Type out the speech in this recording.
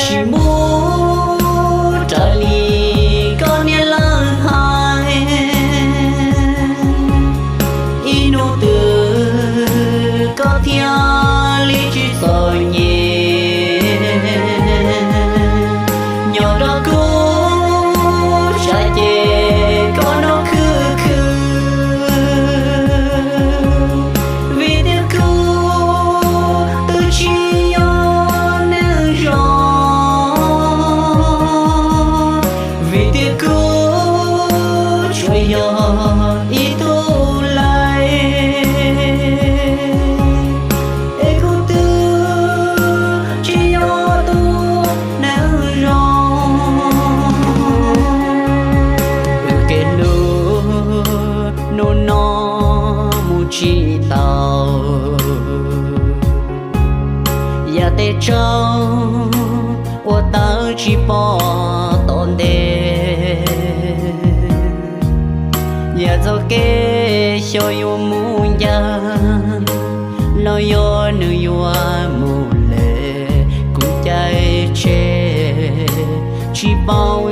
Tsis muaj raws li koj niam lawv hais, ib hnub twg koj thiaj li tsis txom nyem. Nyob nrog kuv saib ces koj noj khwv khwv, vim tias kuv twb tsis yog neeg zoo, vim tias kuv tsuas yog ib tug lais, es kuv twb tsis yog tus neeg zoo. Wb kev hlub hnub no mus tsis tau, yav tej tsaug ua tawv tsis pom tom ntej. Yav txoj kev xyov yuav mus ncaj los yog nws yuav mus lawm, kuv caij tsheb tsis paub